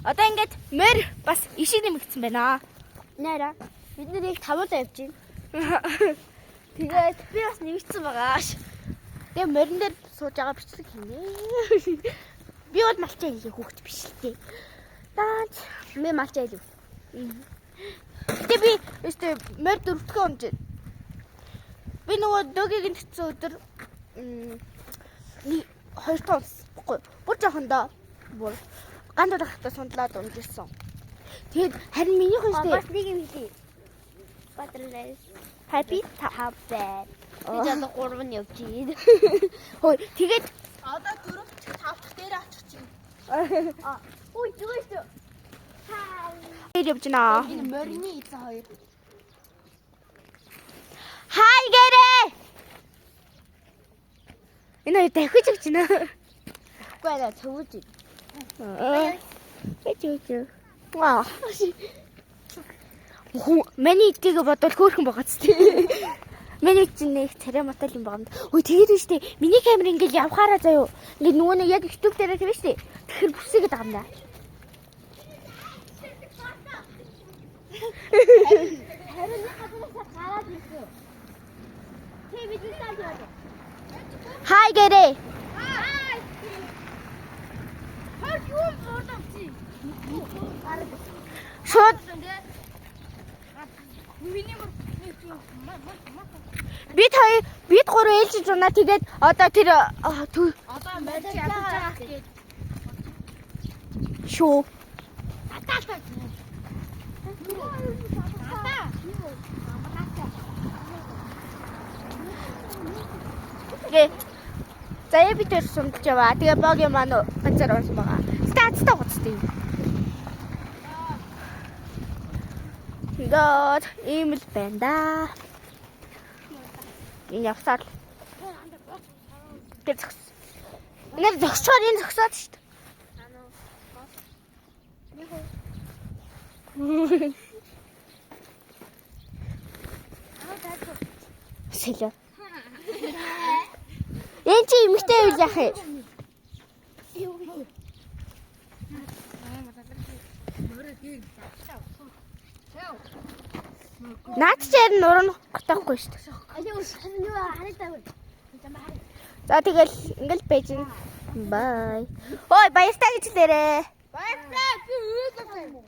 Одоо ингээд морь бас ишиг нэмэгдсэн байна. Найра. Бид нэр яг тавуулаа явж байна. Тэгээд Би бас нэмэгдсэн байгаа. тэгээ морин дээр сууж байгаа бичлэг хийнэ. Би бол малчаа хийх хүүхэд биш л дээ. Даач. Би малчаа хэлв. Гэтэ би өстө морь дөрөвдгөө унж. Би нөгөө дөөгийг нь татсан өдөр нэг хоёр тонс бохгүй. Бүр жоохондоо бүр ганд удахтаа сундлаад унжсэн. Тэгээд харин минийх нь Бас өстө нэг юм хэлье. Бадралаа. happy Тав бай. Би одоо гурав нь явж байна. Хөөе тэгээд Одоо дөрөв ч тав дахь дээр очих чинь. Үй зүгээр шүү. дээр явж гинэ. Энэ морины эзэн хоёр. Хай гэрээ. Энэ хоёр дахиж өгч гинэ. Үгүй аа цөвөж. Гэж өгч. Ваа. Хүү миний идгийг бодвол хөөрхөн байгаа ч тий. Миний чинь нэг царай мотал юм байгаа юм. Ой тэгээд нь штэ миний камер ингээл явхаараа заяо. Ингээд нөгөө нэг яг YouTube дээр тэр штэ. Тэгэхээр бүсээгээд байгаа юм да. Харин нэг газараас гараад ирсэн. Тэ бид нар цааш яваа. Хай гэрээ. Хай. Хөр юу зурдаг чи? Гараад ирсэн. Шууд Миний мөр нэг юм ма ма ма. бид хоёр бид гурав ээлжиж унаа тэгээд одоо тэр Одоо морь чи ядаж байгаа гэж. шүү. Татаа. Татаа. Тэгээ заяа бид хоёр сумдж яваа. Тэгээ богийн маань ганцаар унсан байгаа. Стацтай гоцтой. Тэгээд ийм л байна да. Энэ явсаар л. Тэр зогс. Энэ зогсчоор энэ зогсоод шүү дээ. Сэлээ. Энэ чи эмэгтэй үйл яах юм? Наад чи харин нуруу нь готоохгүй шүү дээ. Аяа юу харагдаагүй. За тэгэл ингээл байж гин. Бай. Ой баяртай гэж хэлээрээ. Баярлалаа. Би өөдөө юм уу?